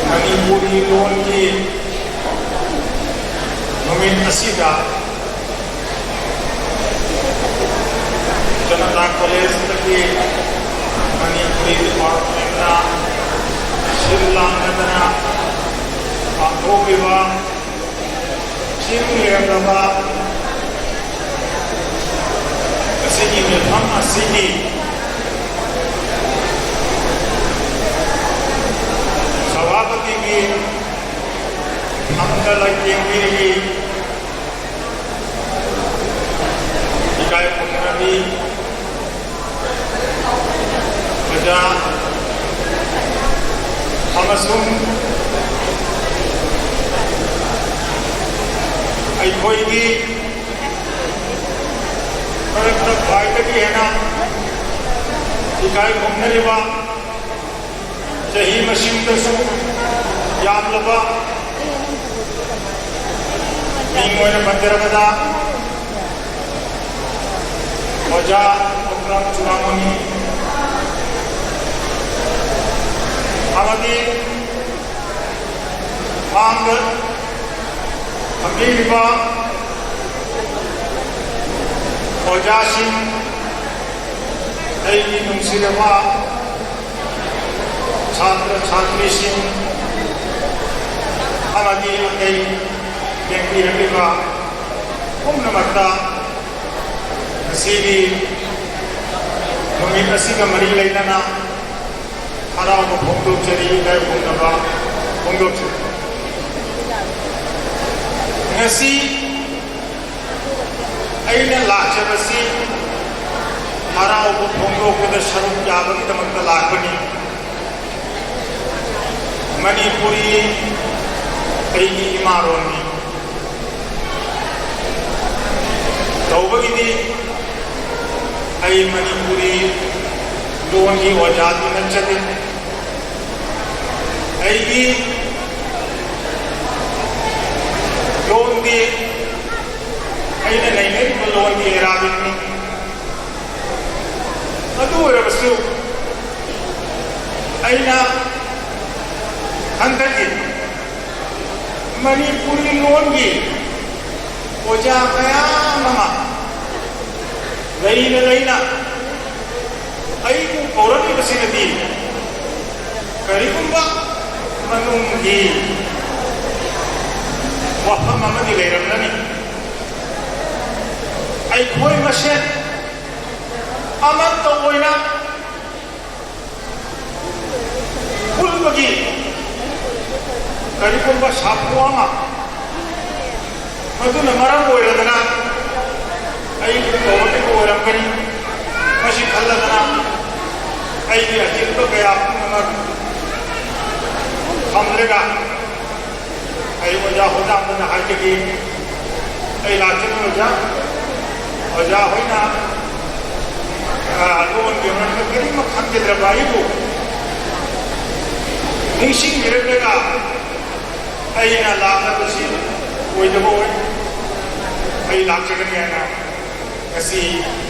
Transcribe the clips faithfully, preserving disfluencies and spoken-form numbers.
ꯃꯅꯤꯄꯨꯔꯤ ꯂꯣꯟꯒꯤ ꯅꯨꯃꯤꯠ ꯑꯁꯤꯗ ꯖꯅꯇꯥ ꯀꯣꯂꯦꯖꯇꯒꯤ ꯃꯅꯤꯄꯨꯔꯤ ꯗꯤꯄꯥꯔꯠꯃꯦꯟꯅ ꯁꯤꯜ ꯂꯥꯡꯂꯗꯅ ꯄꯥꯡꯊꯣꯛꯂꯤꯕ ꯆꯤꯡ ꯂꯦꯝꯂꯕ ꯑꯁꯤꯒꯤ ꯃꯤꯐꯝ ꯑꯁꯤꯒꯤ ꯁꯚꯥꯄꯇꯤꯒꯤ ꯐꯝꯗ ꯂꯩꯇꯦꯡꯕꯤꯔꯤ꯫ ꯏꯀꯥꯏ ꯈꯨꯝꯅꯕꯤ ꯑꯣꯖꯥ ꯑꯃꯁꯨꯡ ꯑꯩꯈꯣꯏꯒꯤ ꯃꯔꯛꯇ ꯈ꯭ꯋꯥꯏꯗꯒꯤ ꯍꯦꯟꯅ ꯏꯀꯥꯏ ꯈꯨꯝꯅꯔꯤꯕ, ꯆꯍꯤ ꯃꯁꯤꯡꯗꯁꯨ ꯌꯥꯝꯂꯕ, ꯃꯤꯡ ꯑꯣꯏꯅ ꯄꯟꯖꯔꯕꯗ ꯑꯣꯖꯥ ꯀꯣꯀ꯭ꯔꯥꯝ ꯆꯨꯔꯥꯃꯅꯤ ꯑꯃꯗꯤ ꯃꯥꯡꯗ ꯊꯝꯕꯤꯔꯤꯕ ꯑꯣꯖꯥꯁꯤꯡ, ꯑꯩꯒꯤ ꯅꯨꯡꯁꯤꯔꯕ ꯁꯥꯇ꯭ꯔ ꯁꯥꯇ꯭ꯔꯤꯁꯤꯡ ꯑꯃꯗꯤ ꯑꯇꯩ ꯌꯦꯡꯕꯤꯔꯛꯂꯤꯕ ꯄꯨꯝꯅꯃꯛꯇ ꯉꯁꯤꯒꯤ ꯅꯨꯃꯤꯠ ꯑꯁꯤꯒ ꯃꯔꯤ ꯂꯩꯅꯅ ꯍꯔꯥꯎꯕ ꯐꯣꯡꯗꯣꯛꯆꯔꯤ, ꯏꯀꯥꯏ ꯈꯨꯝꯅꯕ ꯐꯣꯡꯗꯣꯛꯆꯔꯤ꯫ ꯉꯁꯤ ꯑꯩꯅ ꯂꯥꯛꯆꯕꯁꯤ ꯍꯔꯥꯎꯕ ꯐꯣꯡꯗꯣꯛꯄꯗ ꯁꯔꯨꯛ ꯌꯥꯕꯒꯤꯗꯃꯛꯇ ꯂꯥꯛꯄꯅꯤ꯫ ꯃꯅꯤꯄꯨꯔꯤ ꯑꯩꯒꯤ ꯏꯃꯥꯔꯣꯟꯅꯤ꯫ ꯇꯧꯕꯒꯤꯗꯤ ꯑꯩ ꯃꯅꯤꯄꯨꯔꯤ ꯂꯣꯟꯒꯤ ꯑꯣꯖꯥꯗꯤ ꯅꯠꯆꯗꯦ꯫ ꯑꯩꯒꯤ ꯂꯣꯟꯗꯤ ꯑꯩꯅ ꯅꯩꯅꯔꯤꯕ ꯂꯣꯟꯗꯤ ꯑꯦꯔꯥꯕꯤꯛꯅꯤ꯫ ꯑꯗꯨ ꯑꯣꯏꯔꯕꯁꯨ ꯑꯩꯅ ꯍꯟꯗꯛꯀꯤ ꯃꯅꯤꯄꯨꯔꯤ ꯂꯣꯟꯒꯤ ꯑꯣꯖꯥ ꯃꯌꯥꯝ ꯑꯃ ꯂꯩꯅ ꯂꯩꯅ ꯑꯩꯕꯨ ꯀꯧꯔꯛꯂꯤꯕꯁꯤꯅꯗꯤ ꯀꯔꯤꯒꯨꯝꯕ ꯃꯅꯨꯡꯒꯤ ꯋꯥꯐꯝ ꯑꯃꯗꯤ ꯂꯩꯔꯝꯒꯅꯤ꯫ ꯑꯩꯈꯣꯏ ꯃꯁꯦꯟ ꯑꯃꯠꯇ ꯑꯣꯏꯅ ꯄꯨꯟꯕꯒꯤ ꯀꯔꯤꯒꯨꯝꯕ ꯁꯥꯐꯨ ꯑꯃ, ꯃꯗꯨꯅ ꯃꯔꯝ ꯑꯣꯏꯔꯗꯅ ꯑꯩꯕꯨ ꯀꯧꯔꯛꯂꯤꯕ ꯑꯣꯏꯔꯝꯒꯅꯤ꯫ ꯃꯁꯤ ꯈꯜꯂꯗꯅ ꯑꯩꯒꯤ ꯑꯆꯤꯟꯕ ꯀꯌꯥ ꯄꯨꯝꯅꯃꯛ ꯊꯝꯂꯒ ꯑꯩ ꯑꯣꯖꯥ ꯍꯣꯗꯥꯝꯕꯗ ꯍꯥꯏꯖꯒꯦ꯫ ꯑꯩ ꯂꯥꯛꯆꯕ ꯑꯣꯖꯥ, ꯑꯣꯖꯥ ꯍꯣꯏꯅ, ꯑ, ꯂꯣꯟꯒꯤ ꯃꯔꯝꯗ ꯀꯔꯤꯃꯠ ꯈꯪꯖꯗ꯭ꯔꯕ ꯑꯩꯕꯨ ꯅꯤꯡꯁꯤꯡꯕꯤꯔꯛꯂꯒ ꯑꯩꯅ ꯂꯥꯛꯅꯕꯁꯤ ꯑꯣꯏꯗꯕ ꯑꯣꯏ꯫ ꯑꯩ ꯂꯥꯛꯆꯒꯅꯤ ꯍꯥꯏꯅ ꯉꯁꯤ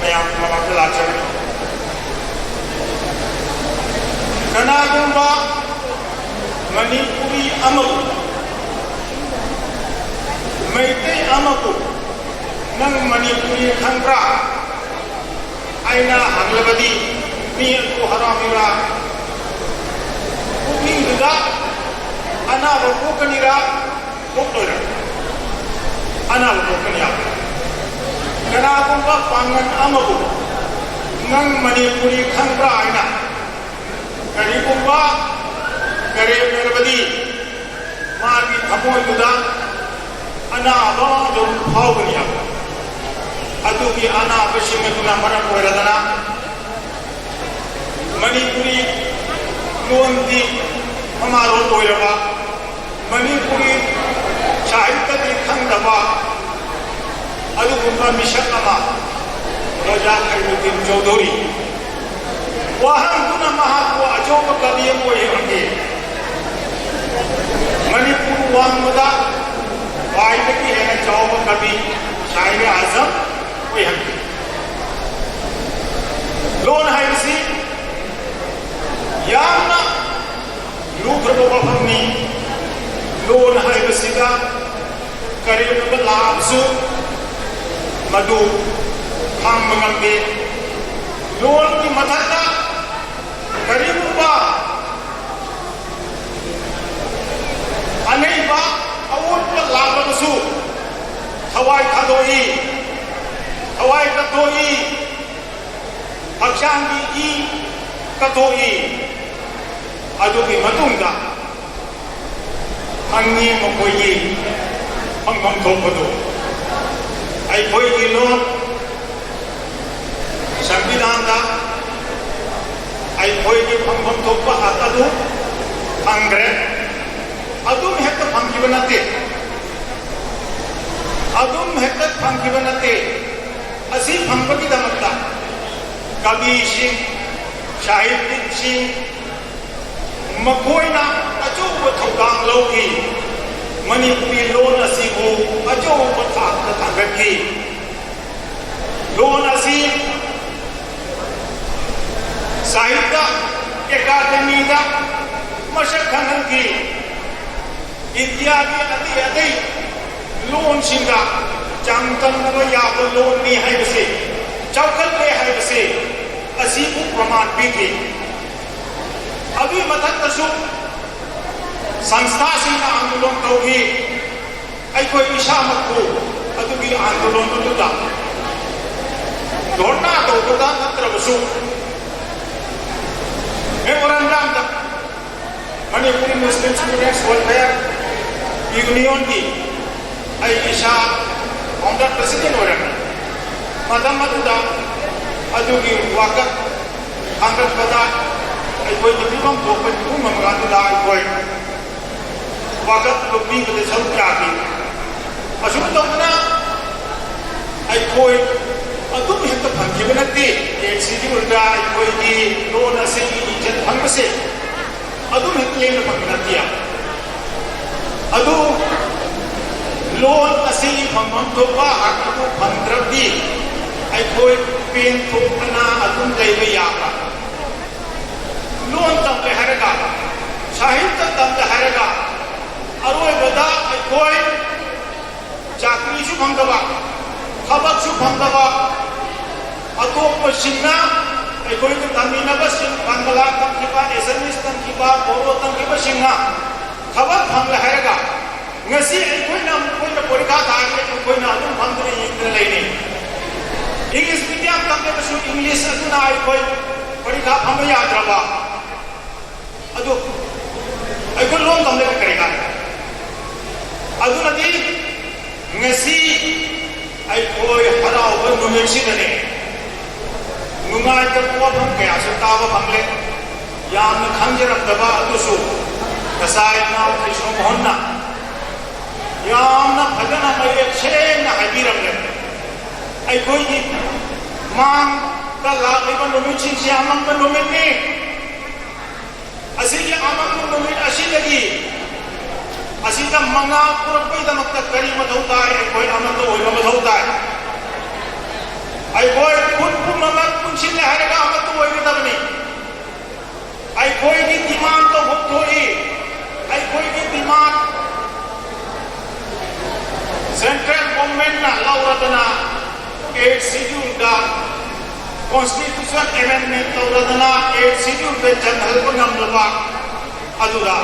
ꯃꯌꯥꯝ ꯃꯃꯥꯡꯗ ꯂꯥꯛꯆꯕꯅꯤ꯫ ꯀꯅꯥꯒꯨꯝꯕ ꯃꯅꯤꯄꯨꯔꯤ ꯑꯃꯕꯨ, ꯃꯩꯇꯩ ꯑꯃꯕꯨ "ꯅꯪ ꯃꯅꯤꯄꯨꯔꯤ ꯈꯪꯕ꯭ꯔꯥ?" ꯑꯩꯅ ꯍꯪꯂꯕꯗꯤ ꯃꯤ ꯑꯗꯨ ꯍꯔꯥꯎꯔꯤꯔꯥ? ꯄꯨꯛꯅꯤꯡꯗꯨꯗ ꯑꯅꯥꯕ ꯄꯣꯛꯀꯅꯤꯔꯥ? ꯄꯣꯛꯂꯣꯏꯔꯥ? ꯑꯅꯥꯕ ꯄꯣꯛꯀꯅꯤ ꯍꯥꯏꯕ꯫ ꯀꯅꯥꯒꯨꯝꯕ ꯄꯥꯡꯒꯜ ꯑꯃꯕꯨ "ꯅꯪ ꯃꯅꯤꯄꯨꯔꯤ ꯈꯪꯕ꯭ꯔꯥ?" ꯍꯥꯏꯅ ꯀꯔꯤꯒꯨꯝꯕ ꯀꯔꯦꯝꯅꯔꯕꯗꯤ ꯃꯥꯒꯤ ꯊꯃꯣꯏꯗꯨꯗ ꯑꯅꯥꯕ ꯑꯗꯨꯝ ꯐꯥꯎꯒꯅꯤ ꯍꯥꯏꯕ꯫ ꯑꯗꯨꯒꯤ ꯑꯅꯥꯕꯁꯤꯡ ꯑꯗꯨꯅ ꯃꯔꯝ ꯑꯣꯏꯔꯗꯅ ꯃꯅꯤꯄꯨꯔꯤ ꯂꯣꯟꯗꯤ ꯃꯃꯥꯂꯣꯟ ꯑꯣꯏꯔꯕ, ꯃꯅꯤꯄꯨꯔꯤ ꯁꯥꯍꯤꯇ꯭ꯌꯗꯤ ꯈꯪꯗꯕ ꯑꯗꯨꯒꯨꯝꯕ ꯃꯤꯁꯛ ꯑꯃ ꯑꯣꯖꯥ ꯈꯩꯔꯨꯗꯤꯟ ꯆꯧꯙꯨꯔꯤ꯫ ꯋꯥꯍꯪꯗꯨꯅ ꯃꯍꯥꯛꯄꯨ ꯑꯆꯧꯕ ꯀꯕꯤ ꯑꯃ ꯑꯣꯏꯍꯟꯈꯤ꯫ ꯃꯅꯤꯄꯨꯔ ꯋꯥꯡꯃꯗ ꯈ꯭ꯋꯥꯏꯗꯒꯤ ꯍꯦꯟꯅ ꯆꯥꯎꯕ ꯀꯕꯤ ꯁꯥꯏꯔꯦ ꯑꯥꯖꯝ ꯑꯣꯏꯍꯟꯈꯤ꯫ ꯂꯣꯟ ꯍꯥꯏꯕꯁꯤ ꯌꯥꯝꯅ ꯂꯣꯟ ꯍꯥꯏꯕꯁꯤꯗ ꯀꯔꯤꯒꯨꯝꯕ ꯂꯥꯛꯑꯕꯁꯨ ꯃꯗꯨ ꯈꯥꯡꯕ ꯉꯝꯗꯦ꯫ ꯂꯣꯟꯒꯤ ꯃꯊꯛꯇ ꯀꯔꯤꯒꯨꯝꯕ ꯑꯅꯩꯕ ꯑꯑꯣꯟꯕ ꯂꯥꯛꯂꯕꯁꯨ ꯊꯋꯥꯏ ꯊꯥꯗꯣꯛꯏ, ꯊꯋꯥꯏ ꯀꯠꯊꯣꯛꯏ, ꯍꯛꯆꯥꯡꯒꯤ ꯏ ꯀꯠꯊꯣꯛꯏ꯫ ꯑꯗꯨꯒꯤ ꯃꯇꯨꯡꯗ ꯐꯪꯉꯤ ꯃꯈꯣꯏꯒꯤ ꯐꯪꯐꯝ ꯊꯣꯛꯄꯗꯨ꯫ ꯑꯩꯈꯣꯏꯒꯤ ꯂꯣꯟ ꯁꯪꯕꯤꯙꯥꯟꯗ ꯑꯩꯈꯣꯏꯒꯤ ꯐꯪꯐꯝ ꯊꯣꯛꯄ ꯍꯛ ꯑꯗꯨ ꯐꯪꯈ꯭ꯔꯦ꯫ ꯑꯗꯨꯝ ꯍꯦꯛꯇ ꯐꯪꯈꯤꯕ ꯅꯠꯇꯦ, ꯑꯗꯨꯝ ꯍꯦꯛꯇ ꯐꯪꯈꯤꯕ ꯅꯠꯇꯦ꯫ ꯑꯁꯤ ꯐꯪꯕꯒꯤꯗꯃꯛꯇ ꯀꯕꯤꯁꯤꯡ, ꯁꯥꯍꯤꯇ꯭ꯌꯤꯛꯁꯤꯡ, ꯃꯈꯣꯏꯅ ꯑꯆꯧꯕ ꯊꯧꯗꯥꯡ ꯂꯧꯈꯤ꯫ ꯃꯅꯤꯄꯨꯔꯤ ꯂꯣꯟ ꯑꯁꯤꯕꯨ ꯑꯆꯧꯕ ꯊꯥꯛꯇ ꯊꯥꯡꯒꯠꯈꯤ꯫ ꯂꯣꯟ ꯑꯁꯤ ꯁꯥꯍꯤꯇ꯭ꯌ ꯑꯦꯀꯥꯗꯃꯤꯗ ꯃꯁꯛ ꯈꯪꯍꯟꯈꯤ꯫ ꯏꯟꯗꯤꯌꯥꯒꯤ ꯑꯇꯩ ꯑꯇꯩ ꯂꯣꯟꯁꯤꯡꯒ ꯆꯥꯡꯗꯝꯅꯕ ꯌꯥꯕ ꯂꯣꯟꯅꯤ ꯍꯥꯏꯕꯁꯤ, ꯆꯥꯎꯈꯠꯂꯦ ꯍꯥꯏꯕꯁꯤ ꯑꯁꯤꯕꯨ ꯄ꯭ꯔꯃꯥꯟ ꯄꯤꯈꯤ꯫ ꯑꯗꯨꯒꯤ ꯃꯊꯛꯇꯁꯨ ꯁꯪꯁꯊꯥꯁꯤꯡꯅ ꯑꯥꯟꯗꯣꯂꯟ ꯇꯧꯈꯤ꯫ ꯑꯩꯈꯣꯏ ꯏꯁꯥꯃꯛꯄꯨ ꯑꯗꯨꯒꯤ ꯑꯥꯟꯗꯣꯂꯟ ꯑꯗꯨꯗ ꯙꯣꯔꯅꯥ ꯇꯧꯕꯗ ꯅꯠꯇ꯭ꯔꯕꯁꯨ ꯃꯦꯃꯣꯔꯦꯟꯗꯝꯗ ꯃꯅꯤꯄꯨꯔꯤ ꯃꯨꯁꯂꯤꯝ ꯁ꯭ꯇꯨꯗꯦꯟꯠꯁ ꯋꯦꯜꯐꯤꯌꯔ ꯌꯨꯅꯤꯌꯟꯒꯤ ꯑꯩ ꯏꯁꯥ ꯐꯥꯎꯟꯗꯔ ꯄ꯭ꯔꯁꯤꯗꯦꯟꯠ ꯑꯣꯏꯔꯝꯃꯤ꯫ ꯃꯇꯝ ꯑꯗꯨꯗ ꯑꯗꯨꯒꯤ ꯋꯥꯀꯠ ꯊꯥꯡꯒꯠꯄꯗ ꯑꯩꯈꯣꯏꯒꯤ ꯄꯤꯐꯝ ꯊꯣꯛꯄ ꯃꯤꯄꯨꯝ ꯑꯃꯒ ꯑꯗꯨꯗ ꯑꯩꯈꯣꯏ ꯋꯥꯀꯠ ꯄꯤꯕꯗ ꯁꯔꯨꯛ ꯌꯥꯈꯤ꯫ ꯑꯁꯨꯝ ꯇꯧꯗꯅ ꯑꯩꯈꯣꯏ ꯑꯗꯨꯝ ꯍꯦꯛꯇ ꯐꯪꯈꯤꯕ ꯅꯠꯇꯦ꯫ ꯑꯦꯟ ꯁꯤꯒꯤ ꯑꯣꯏꯅ ꯑꯩꯈꯣꯏꯒꯤ ꯂꯣꯟ ꯑꯁꯤꯒꯤ ꯏꯖꯠ ꯐꯪꯕꯁꯦ ꯑꯗꯨꯝ ꯍꯦꯛꯇ ꯂꯦꯝꯅ ꯐꯪꯕ ꯅꯠꯇꯦ꯫ ꯑꯗꯨ ꯂꯣꯟ ꯑꯁꯤꯒꯤ ꯐꯪꯐꯝ ꯊꯣꯛꯄ ꯍꯛ ꯑꯗꯨ ꯐꯪꯗ꯭ꯔꯕꯗꯤ ꯑꯩꯈꯣꯏ ꯄꯦꯟ ꯊꯣꯛꯇꯅ ꯑꯗꯨꯝ ꯂꯩꯕ ꯌꯥꯕ? ꯂꯣꯟ ꯇꯝꯒꯦ ꯍꯥꯏꯔꯒ, ꯁꯥꯍꯤꯇ꯭ꯌ ꯇꯝꯒꯦ ꯍꯥꯏꯔꯒ, ꯑꯔꯣꯏꯕꯗ ꯑꯩꯈꯣꯏ ꯆꯥꯀ꯭ꯔꯤꯁꯨ ꯐꯪꯗꯕ, ꯊꯕꯛꯁꯨ ꯐꯪꯗꯕ, ꯑꯇꯣꯞꯄꯁꯤꯡꯅ, ꯑꯩꯈꯣꯏꯒ ꯇꯝꯃꯤꯟꯅꯕꯁꯤꯡ, ꯕꯪꯒꯂꯥ ꯇꯝꯈꯤꯕ, ꯑꯦꯁꯥꯃꯤꯁ ꯇꯝꯈꯤꯕ, ꯕꯣꯔꯣ ꯇꯝꯈꯤꯕꯁꯤꯡꯅ ꯊꯕꯛ ꯐꯪꯂꯦ ꯍꯥꯏꯔꯒ, ꯉꯁꯤ ꯑꯩꯈꯣꯏꯅ ꯃꯈꯣꯏꯅ ꯄꯔꯤꯈꯥ ꯊꯥꯔꯤꯉꯩ ꯃꯈꯣꯏꯅ ꯑꯗꯨꯝ ꯐꯝꯗꯨꯅ ꯌꯦꯡꯗꯨꯅ ꯂꯩꯅꯤ꯫ ꯏꯪꯂꯤꯁ ꯃꯤꯗꯤꯌꯝ ꯇꯝꯂꯕꯁꯨ ꯏꯪꯂꯤꯁ ꯑꯗꯨꯅ ꯑꯩꯈꯣꯏ ꯄꯔꯤꯈꯥ ꯐꯝꯕ ꯌꯥꯗ꯭ꯔꯕ꯫ ꯑꯗꯨ ꯑꯩꯈꯣꯏ ꯂꯣꯟ ꯇꯝꯂꯒ ꯀꯔꯤ ꯀꯥꯟꯅꯩ? ꯑꯗꯨꯅꯗꯤ ꯉꯁꯤ ꯑꯩꯈꯣꯏ ꯍꯔꯥꯎꯕ ꯅꯨꯃꯤꯠꯁꯤꯗꯅꯦ, ꯅꯨꯡꯉꯥꯏꯇꯕ ꯋꯥꯐꯝ ꯀꯌꯥꯁꯨ ꯇꯥꯕ ꯐꯪꯂꯦ꯫ ꯌꯥꯝꯅ ꯈꯪꯖꯔꯝꯗꯕ ꯑꯗꯨꯁꯨ ꯉꯁꯥꯏ ꯏꯅꯥꯎ ꯀ꯭ꯔꯤꯁꯅ ꯃꯣꯍꯟꯅ ꯌꯥꯝꯅ ꯐꯖꯅ ꯃꯌꯦꯛ ꯁꯦꯡꯅ ꯍꯥꯏꯕꯤꯔꯝꯂꯦ꯫ ꯑꯩꯈꯣꯏꯒꯤ ꯃꯥꯡꯗ ꯂꯥꯛꯂꯤꯕ ꯅꯨꯃꯤꯠꯁꯤꯡꯁꯤ ꯑꯃꯝꯕ ꯅꯨꯃꯤꯠꯅꯤ꯫ ꯑꯁꯤꯒꯤ ꯑꯃꯝꯕ ꯅꯨꯃꯤꯠ ꯑꯁꯤꯗꯒꯤ, ꯑꯁꯤꯗ ꯃꯉꯥꯜ ꯄꯨꯔꯛꯄꯒꯤꯗꯃꯛꯇ ꯀꯔꯤ ꯃꯊꯧ ꯇꯥꯏ? ꯑꯩꯈꯣꯏ ꯑꯃꯠꯇ ꯑꯣꯏꯕ ꯃꯊꯧ ꯇꯥꯏ꯫ ꯑꯩꯈꯣꯏ ꯈꯨꯟ ꯄꯨꯝꯅꯃꯛ ꯄꯨꯟꯁꯤꯜꯂꯦ ꯍꯥꯏꯔꯒ ꯑꯃꯠꯇ ꯑꯣꯏꯒꯗꯕꯅꯤ꯫ ꯑꯩꯈꯣꯏꯒꯤ ꯗꯤꯃꯥꯟ ꯇꯧꯐꯝ ꯊꯣꯛꯏ꯫ ꯑꯩꯈꯣꯏꯒꯤ ꯗꯤꯃꯥꯟ ꯁꯦꯟꯇ꯭ꯔꯦꯜ ꯒꯣꯔꯃꯦꯟꯅ ꯂꯧꯔꯗꯅ ꯑꯦꯠ ꯁꯤꯗ꯭ꯌꯨꯜꯗ ꯀꯣꯟꯁꯇꯤꯇ꯭ꯌꯨꯁꯟ ꯑꯦꯃꯦꯟꯗꯃꯦꯟ ꯇꯧꯔꯗꯅ ꯑꯦꯠ ꯁꯤꯗ꯭ꯌꯨꯜꯗ ꯆꯟꯍꯟꯕ ꯉꯝꯂꯕ ꯑꯗꯨꯗ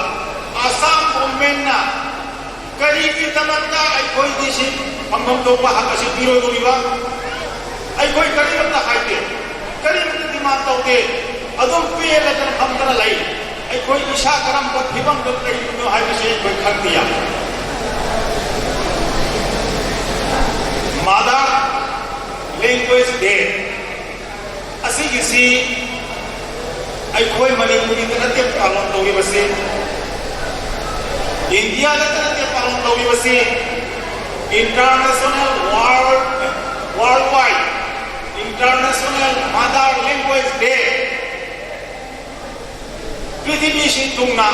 ꯑꯁꯥꯝ ꯒꯣꯔꯃꯦꯟꯅ ꯀꯔꯤꯒꯤꯗꯃꯛꯇ ꯑꯩꯈꯣꯏꯒꯤ ꯁꯤ ꯐꯪꯐꯝ ꯊꯣꯛꯄ ꯍꯛ ꯑꯁꯤ ꯄꯤꯔꯣꯏꯗꯧꯔꯤꯕ? ꯑꯩꯈꯣꯏ ꯀꯔꯤꯃꯠꯇ ꯍꯥꯏꯗꯦ, ꯀꯔꯤꯃꯠꯇ ꯗꯤꯃꯥꯟ ꯇꯧꯗꯦ꯫ ꯑꯗꯨꯝ ꯄꯦꯜꯂꯗꯅ ꯐꯝꯗꯅ ꯂꯩ꯫ ꯑꯩꯈꯣꯏ ꯏꯁꯥ ꯀꯔꯝꯕ ꯐꯤꯕꯝꯗ ꯂꯩꯔꯤꯕꯅꯣ ꯍꯥꯏꯕꯁꯤ ꯑꯩꯈꯣꯏ ꯈꯪꯗꯦ꯫ ꯃꯥꯗꯥ ꯂꯦꯡꯒ꯭ꯋꯦꯖ ꯗꯦ ꯑꯁꯤꯒꯤꯁꯤ ꯑꯩꯈꯣꯏ ꯃꯅꯤꯄꯨꯔꯤꯗ ꯅꯠꯇꯦ ꯄꯥꯂꯣꯟ ꯇꯧꯔꯤꯕꯁꯤ, ꯏꯟꯗꯤꯌꯥꯗ ꯅꯠꯇꯦ ꯄꯥꯂꯣꯟ ꯇꯧꯔꯤꯕꯁꯤ, ꯏꯟꯇꯔꯅꯦꯁꯅꯦꯜ ꯋꯥꯔꯜ, ꯋꯥꯔꯜ ꯋꯥꯏꯗ ꯏꯟꯇꯔꯅꯦꯁꯅꯦꯜ ꯃꯥꯗꯔ ꯂꯦꯡꯒ꯭ꯋꯦꯖ ꯗꯦ ꯄ꯭ꯔꯤꯊꯤꯕꯤ ꯁꯤꯟ ꯊꯨꯡꯅ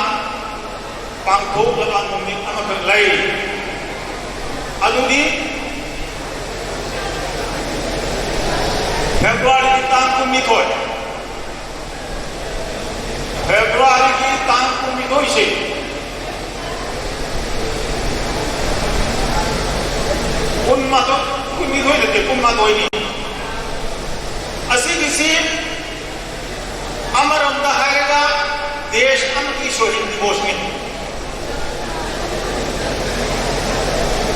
ꯄꯥꯡꯊꯣꯛꯂꯕ ꯅꯨꯃꯤꯠ ꯑꯃꯈꯛ ꯂꯩ꯫ ꯑꯗꯨꯗꯤ ꯐꯦꯕ꯭ꯔꯨꯋꯥꯔꯤꯒꯤ ꯇꯥꯡ ꯀꯨꯟꯅꯤꯊꯣꯏ, ꯐꯦꯕ꯭ꯔꯨꯋꯥꯔꯤꯒꯤ ꯇꯥꯡ ꯀꯨꯟꯅꯤꯊꯣꯏꯁꯦ ꯀꯨꯟꯃꯥꯊꯣꯏ, ꯀꯨꯟꯅꯤꯊꯣꯏ ꯅꯠꯇꯦ, ꯀꯨꯟꯃꯥꯊꯣꯏꯅꯤ꯫ ꯑꯁꯤꯒꯤꯁꯤ ꯑꯃꯔꯣꯝꯗ ꯍꯥꯏꯔꯒ ꯗꯦꯁ ꯑꯃꯒꯤ ꯁꯣꯍꯤꯗ ꯗꯤꯕꯣꯁꯅꯤ꯫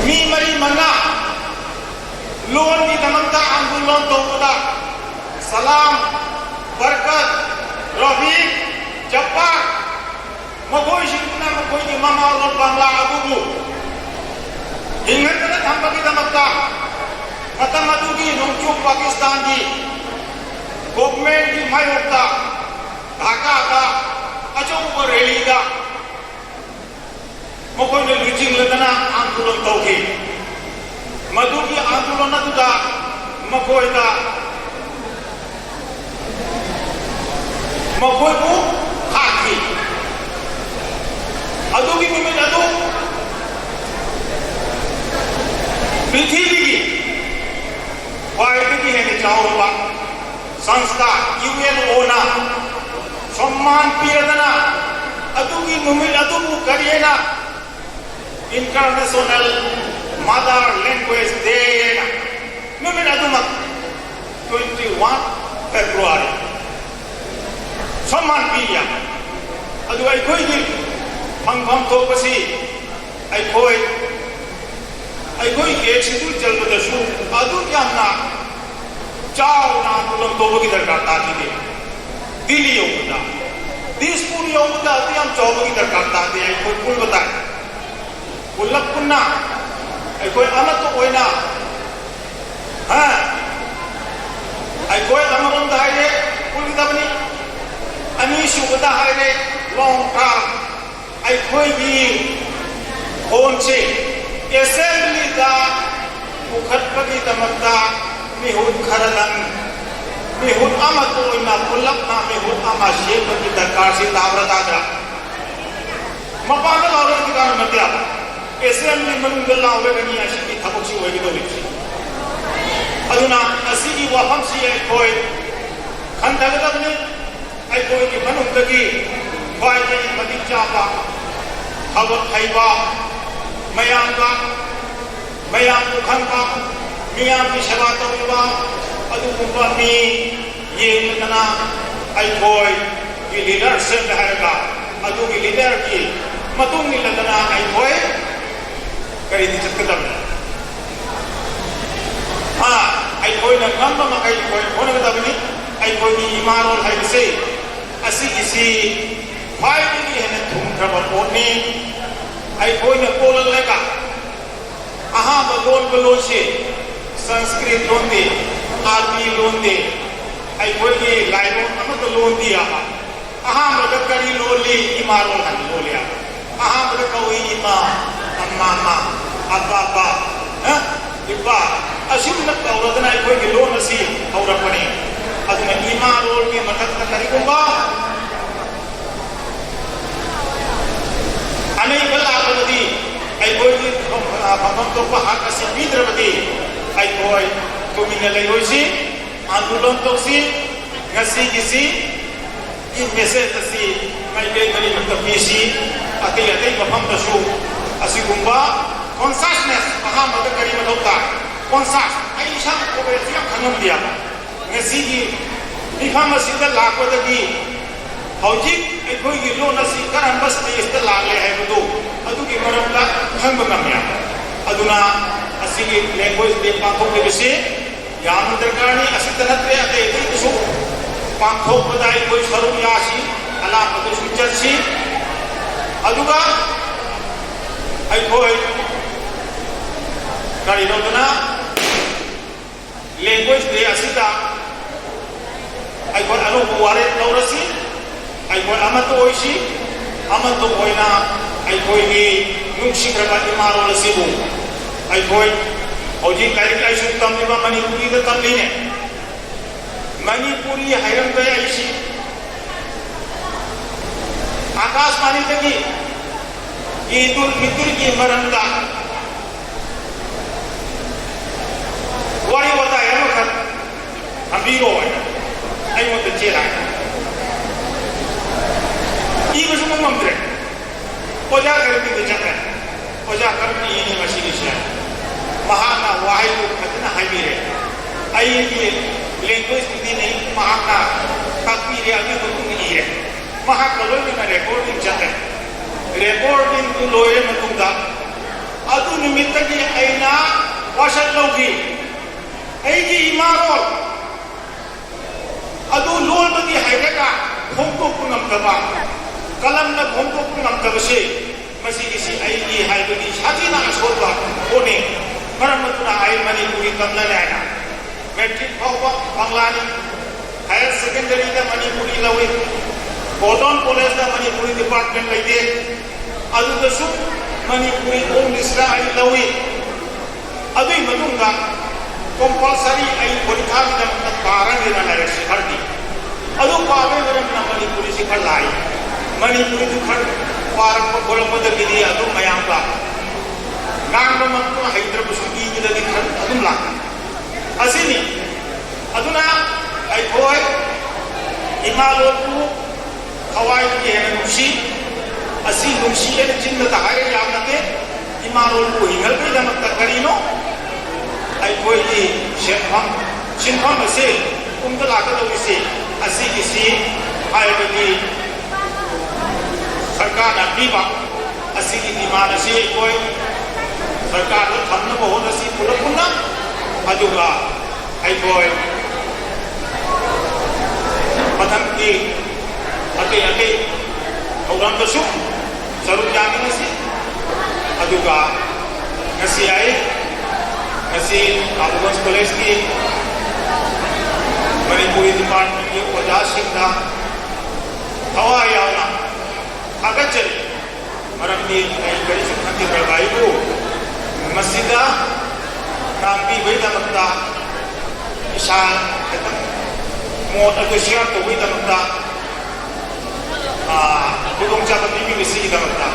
ꯃꯤ ꯃꯔꯤ ꯃꯉꯥ ꯂꯣꯟꯒꯤꯗꯃꯛꯇ ꯑꯟꯗꯣꯂꯟ ꯇꯧꯕꯗ ꯁꯂꯥꯝ, ꯕꯔꯀꯠ, ꯔꯐꯤꯛ, ꯖꯞꯄꯥꯔ, ꯃꯈꯣꯏꯁꯤꯡꯗꯨꯅ ꯃꯈꯣꯏꯒꯤ ꯃꯃꯥ ꯂꯣꯟ ꯕꯪꯂꯥ ꯑꯗꯨꯕꯨ ꯍꯤꯡꯍꯟꯗꯨꯅ ꯊꯝꯕꯒꯤꯗꯃꯛꯇ ꯃꯇꯝ ꯑꯗꯨꯒꯤ ꯅꯣꯡꯆꯨꯞ ꯄꯥꯀꯤꯁꯇꯥꯟꯒꯤ ꯒꯣꯚꯔꯟꯃꯦꯟꯠꯀꯤ ꯃꯥꯌꯣꯛꯇ ꯙꯥꯀꯥꯗ ꯑꯆꯧꯕ ꯔꯦꯂꯤꯗ ꯃꯈꯣꯏꯅ ꯂꯨꯆꯤꯡꯂꯗꯅ ꯑꯟꯗꯣꯂꯟ ꯇꯧꯈꯤ꯫ ꯃꯗꯨꯒꯤ ꯑꯟꯗꯣꯂꯟ ꯑꯗꯨꯗ ꯃꯈꯣꯏꯗ ꯃꯈꯣꯏꯕꯨ ꯍꯥꯠꯈꯤ꯫ ꯑꯗꯨꯒꯤ ꯅꯨꯃꯤꯠ ꯑꯗꯨ ꯄ꯭ꯔꯤꯊꯤꯕꯤꯒꯤ ꯈ꯭ꯋꯥꯏꯗꯒꯤ ꯍꯦꯟꯅ ꯆꯥꯎꯔꯕ ꯁꯪꯁꯊꯥ ꯌꯨ ꯑꯦꯟ ꯑꯣꯅ ꯁꯝꯃꯥꯟ ꯄꯤꯔꯗꯅ ꯑꯗꯨꯒꯤ ꯅꯨꯃꯤꯠ ꯑꯗꯨꯕꯨ ꯀꯔꯤ ꯍꯥꯏꯅ International Mother Language Day ꯍꯥꯏꯅ ꯅꯨꯃꯤꯠ ꯑꯗꯨꯃꯛ twenty one February ꯁꯝꯃꯥꯟ ꯄꯤ ꯌꯥꯏ꯫ ꯑꯗꯨ ꯑꯩꯈꯣꯏꯒꯤ ꯐꯪꯐꯝ ꯊꯣꯛꯄꯁꯤ ꯑꯩꯈꯣꯏ ꯑꯩꯈꯣꯏ ꯑꯦꯛꯁꯤꯗꯨ ꯆꯠꯄꯗꯁꯨ ꯑꯗꯨ ꯌꯥꯝꯅ ꯆꯥꯎꯅ ꯑꯟꯗꯣꯂꯟ ꯇꯧꯕꯒꯤ ꯗꯔꯀꯥꯔ ꯇꯥꯈꯤꯗꯦ꯫ ꯗꯤꯜꯂꯤ ꯌꯧꯕꯗ, ꯗꯤꯁꯄꯨꯔ ꯌꯧꯕꯗ ꯑꯗꯨ ꯌꯥꯝ ꯆꯥꯎꯕꯒꯤ ꯗꯔꯀꯥꯔ ꯇꯥꯗꯦ꯫ ꯑꯩꯈꯣꯏ ꯄꯨꯟꯕ ꯇꯥꯏ꯫ ꯄꯨꯂꯞ ꯄꯨꯟꯅ ꯑꯩꯈꯣꯏ ꯑꯃꯠꯇ ꯑꯣꯏꯅ, ꯍꯥ? ꯑꯩꯈꯣꯏ ꯑꯃꯔꯣꯝꯗ ꯍꯥꯏꯔꯦ, ꯄꯨꯟꯒꯗꯕꯅꯤ꯫ ꯑꯅꯤꯁꯨꯕꯗ ꯍꯥꯏꯔꯦ, ꯂꯣꯡ ꯇꯔꯝ ꯑꯩꯈꯣꯏꯒꯤ ꯈꯣꯟꯁꯦ ꯑꯦꯁꯦꯝꯕ꯭ꯂꯤꯗ ꯄꯨꯈꯠꯄꯒꯤꯗꯃꯛꯇ ꯃꯤꯍꯨꯠ ꯈꯔꯗꯪ, ꯃꯤꯍꯨꯠ ꯑꯃꯠꯇ ꯑꯣꯏꯅ ꯄꯨꯂꯞꯅ ꯃꯤꯍꯨꯠ ꯑꯃ ꯁꯦꯝꯕꯒꯤ ꯗꯔꯀꯥꯔꯁꯤ ꯇꯥꯕ꯭ꯔꯥ ꯇꯥꯗ꯭ꯔꯥ? ꯃꯄꯥꯟꯗ ꯂꯥꯎꯔꯒꯗꯤ ꯀꯥꯟꯅꯕ ꯅꯠꯇꯦ꯫ ꯑꯦꯁꯦꯝꯕ꯭ꯂꯤ ꯃꯅꯨꯡꯗ ꯂꯥꯎꯔꯒꯅꯤ ꯑꯁꯤꯒꯤ ꯊꯕꯛꯁꯤ ꯑꯣꯏꯒꯗꯧꯔꯤꯕꯁꯤ꯫ ꯑꯗꯨꯅ ꯑꯁꯤꯒꯤ ꯋꯥꯐꯝꯁꯤ ꯑꯩꯈꯣꯏ ꯈꯟꯊꯒꯗꯕꯅꯤ꯫ ꯑꯩꯈꯣꯏꯒꯤ ꯃꯅꯨꯡꯗꯒꯤ ꯈ꯭ꯋꯥꯏꯗꯒꯤ ꯃꯇꯤꯛ ꯆꯥꯕ, ꯊꯕꯛ ꯍꯩꯕ, ꯃꯌꯥꯝꯒ ꯃꯌꯥꯝꯕꯨ ꯈꯪꯕ, ꯃꯤꯌꯥꯝꯒꯤ ꯁꯦꯕꯥ ꯇꯧꯔꯤꯕ ꯑꯗꯨꯒꯨꯝꯕ ꯃꯤ ꯌꯦꯡꯂꯗꯅ ꯑꯩꯈꯣꯏꯒꯤ ꯂꯤꯗꯔ ꯁꯦꯝꯒꯦ ꯍꯥꯏꯔꯒ, ꯑꯗꯨꯒꯤ ꯂꯤꯗꯔꯒꯤ ꯃꯇꯨꯡ ꯏꯜꯂꯗꯅ ꯑꯩꯈꯣꯏ ꯀꯔꯤꯗꯤ ꯆꯠꯀꯗꯕꯅꯤ? ꯑꯥ, ꯑꯩꯈꯣꯏꯅ ꯉꯝꯕ ꯃꯈꯩ ꯑꯩꯈꯣꯏ ꯍꯣꯠꯅꯒꯗꯕꯅꯤ꯫ ꯑꯩꯈꯣꯏꯒꯤ ꯏꯃꯥ ꯂꯣꯟ ꯍꯥꯏꯕꯁꯤ ꯑꯁꯤꯒꯤꯁꯤ ꯈ꯭ꯋꯥꯏꯗꯒꯤ ꯍꯦꯟꯅ ꯊꯨꯝꯈ꯭ꯔꯕ ꯄꯣꯠꯅꯤ꯫ ꯑꯩꯈꯣꯏꯅ ꯄꯣꯛꯂꯛꯂꯒ ꯑꯍꯥꯟꯕ ꯂꯣꯟꯕ ꯂꯣꯟꯁꯤ ꯁꯪꯁꯀ꯭ꯔꯤꯠ ꯂꯣꯟꯗꯤ, ꯑꯥꯔꯕꯤ ꯂꯣꯟꯗꯤ, ꯑꯩꯈꯣꯏꯒꯤ ꯂꯥꯏꯂꯣꯟ ꯑꯃꯠꯇ ꯂꯣꯟꯗꯤ ꯌꯥꯕ꯫ ꯑꯍꯥꯟꯕꯗ ꯀꯔꯤ ꯂꯣꯜꯂꯤ? ꯏꯃꯥ ꯂꯣꯟ ꯍꯥꯏꯅ ꯂꯣꯜꯂꯤ ꯌꯥꯕ꯫ ꯑꯍꯥꯟꯕꯗ ꯀꯧꯏ ꯏꯃꯥ, ꯑꯃꯥꯃ, ꯑꯄꯥꯄ, ꯍ? ꯏꯄꯥ꯫ ꯑꯁꯨꯝꯅ ꯀꯧꯔꯗꯅ ꯑꯩꯈꯣꯏꯒꯤ ꯂꯣꯟ ꯑꯁꯤ ꯍꯧꯔꯛꯄꯅꯤ꯫ ꯑꯗꯨꯅ ꯏꯃꯥ ꯂꯣꯟꯒꯤ ꯃꯊꯛꯇ ꯀꯔꯤꯒꯨꯝꯕ ꯑꯅꯩꯕ ꯂꯥꯛꯂꯕꯗꯤ, ꯑꯩꯈꯣꯏꯒꯤ ꯐꯝꯐꯝ ꯊꯣꯛꯄ ꯍꯛ ꯑꯁꯤ ꯄꯤꯗ꯭ꯔꯕꯗꯤ, ꯑꯩꯈꯣꯏ ꯇꯨꯃꯤꯟꯅ ꯂꯩꯔꯣꯏꯁꯤ, ꯑꯥꯟꯗꯣꯂꯟ ꯇꯧꯁꯤ꯫ ꯉꯁꯤꯒꯤꯁꯤ ꯒꯤ ꯃꯦꯁꯦꯖ ꯑꯁꯤ ꯃꯥꯏꯀꯩ ꯈꯨꯗꯤꯡꯃꯛꯇ ꯄꯤꯁꯤ꯫ ꯑꯇꯩ ꯑꯇꯩ ꯃꯐꯝꯗꯁꯨ ꯑꯁꯤꯒꯨꯝꯕ ꯀꯣꯟꯁꯥꯁꯅꯦꯁ ꯑꯍꯥꯟꯕꯗ ꯀꯔꯤ ꯃꯊꯧ ꯇꯥꯏ? ꯀꯣꯟꯁꯥꯁ꯫ ꯑꯩ ꯏꯁꯥꯃꯛ ꯀꯣꯕꯔꯦꯖꯁꯤ ꯌꯥꯝ ꯈꯪꯉꯝꯗꯦ ꯍꯥꯏꯕ꯫ ꯉꯁꯤꯒꯤ ꯃꯤꯐꯝ ꯑꯁꯤꯗ ꯂꯥꯛꯄꯗꯒꯤ ꯍꯧꯖꯤꯛ ꯑꯩꯈꯣꯏꯒꯤ ꯂꯣꯟ ꯑꯁꯤ ꯀꯔꯝꯕ ꯁ꯭ꯇꯦꯖꯇ ꯂꯥꯛꯂꯦ ꯍꯥꯏꯕꯗꯨ ꯑꯗꯨꯒꯤ ꯃꯔꯝꯗ ꯈꯪꯕ ꯉꯝꯃꯤ꯫ ꯑꯗꯨꯅ ꯑꯁꯤꯒꯤ ꯂꯦꯡꯒ꯭ꯋꯦꯖ ꯗꯦ ꯄꯥꯡꯊꯣꯛꯂꯤꯕꯁꯤ ꯌꯥꯝꯅ ꯗꯔꯀꯥꯔꯅꯤ꯫ ꯑꯁꯤꯇ ꯅꯠꯇ꯭ꯔꯦ, ꯑꯇꯩ ꯑꯇꯩꯗꯁꯨ ꯄꯥꯡꯊꯣꯛꯄꯗ ꯑꯩꯈꯣꯏ ꯁꯔꯨꯛ ꯌꯥꯁꯤ, ꯑꯂꯥꯞꯄꯗꯁꯨ ꯆꯠꯁꯤ꯫ ꯑꯗꯨꯒ ꯑꯩꯈꯣꯏ ꯀꯔꯤꯅꯣꯗꯅ ꯂꯦꯡꯒ꯭ꯋꯦꯖ ꯗꯦ ꯑꯁꯤꯗ ꯑꯩꯈꯣꯏ ꯑꯅꯧꯕ ꯋꯥꯔꯦꯞ ꯂꯧꯔꯁꯤ꯫ ꯑꯩꯈꯣꯏ ꯑꯃꯠꯇ ꯑꯣꯏꯁꯤ꯫ ꯑꯃꯠꯇ ꯑꯣꯏꯅ ꯑꯩꯈꯣꯏꯒꯤ ꯅꯨꯡꯁꯤꯈ꯭ꯔꯕ ꯏꯃꯥ ꯂꯣꯟ ꯑꯁꯤꯕꯨ ꯑꯩꯈꯣꯏ ꯍꯧꯖꯤꯛ ꯂꯥꯏꯔꯤꯛ ꯂꯥꯏꯁꯨ ꯇꯝꯂꯤꯕ ꯃꯅꯤꯄꯨꯔꯤꯗ ꯇꯝꯂꯤꯅꯦ꯫ ꯃꯅꯤꯄꯨꯔꯤ ꯍꯩꯔꯝꯕ ꯑꯩꯁꯤ ꯑꯀꯥꯁꯕꯥꯅꯤꯗꯒꯤ ꯏꯗꯨꯜ ꯐꯤꯇꯔꯒꯤ ꯃꯔꯝꯗ ꯋꯥꯔꯤ ꯋꯥꯇꯥꯏ ꯑꯃꯈꯛ ꯊꯝꯕꯤꯔꯣ ꯍꯥꯏꯅ ꯑꯩꯉꯣꯟꯗ ꯆꯦ ꯂꯥꯛꯑꯦ꯫ ꯏꯕꯁꯨ ꯉꯝꯗ꯭ꯔꯦ꯫ ꯑꯣꯖꯥ ꯈꯔꯗꯤ ꯆꯠꯈ꯭ꯔꯦ꯫ ꯑꯣꯖꯥ ꯈꯔꯗꯤ ꯏꯅꯤ ꯃꯁꯤꯒꯤꯁꯦ꯫ ꯄꯤꯔꯦ꯫ ꯑꯩꯒꯤ language ꯗꯨꯗꯤ ꯃꯍꯥꯛꯅ ꯇꯥꯛꯄꯤꯔꯦ, ꯑꯗꯨꯒꯤ ꯃꯇꯨꯡ ꯏꯔꯦ꯫ ꯃꯍꯥꯛꯀ ꯂꯣꯏꯅꯅ recording ꯆꯠꯂꯦ꯫ Recording ꯗꯨ ꯂꯣꯏꯔ ꯃꯇꯨꯡꯗ, ꯑꯗꯨ ꯅꯨꯃꯤꯠꯇꯒꯤ ꯑꯩꯅ ꯋꯥꯁꯛ ꯂꯧꯈꯤ꯫ ꯑꯩꯒꯤ ꯏꯃꯥꯔꯣꯟ ꯑꯗꯨ ꯂꯣꯟꯕꯒꯤ ꯍꯩꯔꯒ ꯐꯣꯡꯗꯣꯛꯄ ꯉꯝꯗꯕ, ꯀꯂꯝꯅ ꯐꯣꯡꯗꯣꯛꯄ ꯉꯝꯗꯕꯁꯦ, ꯃꯁꯤꯒꯤꯁꯤ ꯑꯩꯒꯤ ꯍꯥꯏꯕꯗꯤ ꯁꯥꯊꯤꯅ ꯑꯁꯣꯏꯕ ꯄꯣꯠꯅꯤ꯫ ꯃꯔꯝ ꯑꯗꯨꯅ ꯑꯩ ꯃꯅꯤꯄꯨꯔꯤ ꯇꯝꯂꯔꯦ ꯍꯥꯏꯅ꯫ Matric ꯐꯥꯎꯕ ꯕꯪꯂꯥꯅꯤ, higher secondary ꯗ ꯃꯅꯤꯄꯨꯔꯤ ꯂꯧꯏ, Cotton College ꯇ ꯃꯅꯤꯄꯨꯔꯤ department ꯂꯩꯇꯦ꯫ ꯑꯗꯨꯗꯁꯨ ꯃꯅꯤꯄꯨꯔꯤ ꯑꯣꯟꯂꯤꯁꯇ ꯑꯩ ꯂꯧꯏ꯫ ꯑꯗꯨꯒꯤ ꯃꯇꯨꯡꯗ compulsory ꯑꯩ ꯄꯔꯤꯈꯥꯒꯤꯗꯃꯛꯇ ꯄꯥꯔꯅꯤꯅ ꯂꯥꯏꯔꯤꯛꯁꯤ ꯈꯔꯗꯤ꯫ ꯑꯗꯨ ꯄꯥꯕꯒꯤ ꯃꯔꯝꯅ ꯃꯅꯤꯄꯨꯔꯤꯁꯤ ꯈꯔ ꯂꯥꯏ꯫ ꯃꯅꯤꯄꯨꯔꯤꯗꯨ ꯈꯔ ꯄꯥꯔꯛꯄ ꯈꯣꯠꯂꯛꯄꯗꯒꯤꯗꯤ ꯑꯗꯨꯝ ꯃꯌꯥꯝꯒ ꯉꯥꯡꯕꯃꯛꯇ ꯍꯩꯇ꯭ꯔꯕꯁꯨ ꯏꯕꯗꯗꯤ ꯈꯔ ꯑꯗꯨꯝ ꯂꯥꯛꯏ꯫ ꯑꯁꯤꯅꯤ꯫ ꯑꯗꯨꯅ ꯑꯩꯈꯣꯏ ꯏꯃꯥ ꯂꯣꯟꯕꯨ ꯊꯋꯥꯏꯗꯒꯤ ꯍꯦꯟꯅ ꯅꯨꯡꯁꯤ꯫ ꯑꯁꯤ ꯅꯨꯡꯁꯤ ꯍꯥꯏꯅ ꯆꯤꯟꯗꯇ ꯍꯥꯏꯔꯒ ꯌꯥꯕ ꯅꯠꯇꯦ꯫ ꯏꯃꯥ ꯂꯣꯟꯕꯨ ꯍꯤꯡꯍꯟꯕꯒꯤꯗꯃꯛꯇ ꯀꯔꯤꯅꯣ? ꯑꯩꯈꯣꯏꯒꯤ ꯁꯦꯟꯐꯝ, ꯁꯤꯟꯐꯝ ꯑꯁꯤ ꯇꯨꯡꯗ ꯂꯥꯛꯀꯗꯧꯔꯤꯁꯤ ꯑꯁꯤꯒꯤꯁꯤ ꯍꯥꯏꯕꯗꯤ ꯁꯔꯀꯥꯔꯅ ꯄꯤꯕ ꯑꯁꯤꯒꯤ demand ꯑꯁꯤ ꯑꯩꯈꯣꯏ ꯁꯔꯀꯥꯔꯗ ꯊꯝꯅꯕ ꯍꯣꯠꯅꯁꯤ ꯄꯨꯂꯞ ꯄꯨꯟꯅ꯫ ꯑꯗꯨꯒ ꯑꯩꯈꯣꯏ ꯃꯊꯪꯒꯤ ꯑꯇꯩ ꯑꯇꯩ ꯊꯧꯔꯝꯗꯁꯨ ꯁꯔꯨꯛ ꯌꯥꯃꯤꯟꯅꯁꯤ꯫ ꯑꯗꯨꯒ ꯉꯁꯤ ꯑꯩ, ꯉꯁꯤ ꯀꯥꯕꯨꯒꯟꯖ ꯀꯣꯂꯦꯖꯀꯤ ꯃꯅꯤꯄꯨꯔꯤ department ꯀꯤ ꯑꯣꯖꯥꯁꯤꯡꯗ ꯊꯋꯥꯏ ꯌꯥꯎꯅ ꯊꯥꯒꯠꯆꯔꯤ꯫ ꯃꯔꯝꯗꯤ ꯑꯩ ꯀꯔꯤꯁꯨ ꯈꯪꯖꯗ꯭ꯔꯕ ꯑꯩꯕꯨ ꯃꯁꯤꯗ ꯉꯥꯡꯕꯤꯕꯒꯤꯗꯃꯛꯇ, ꯏꯁꯥ ꯈꯤꯇꯪ ꯃꯣꯠ ꯑꯗꯨ share ꯇꯧꯕꯒꯤꯗꯃꯛꯇ, ꯑꯥ, ꯈꯨꯗꯣꯡꯆꯥꯕ ꯄꯤꯕꯤꯕꯁꯤꯒꯤꯗꯃꯛꯇ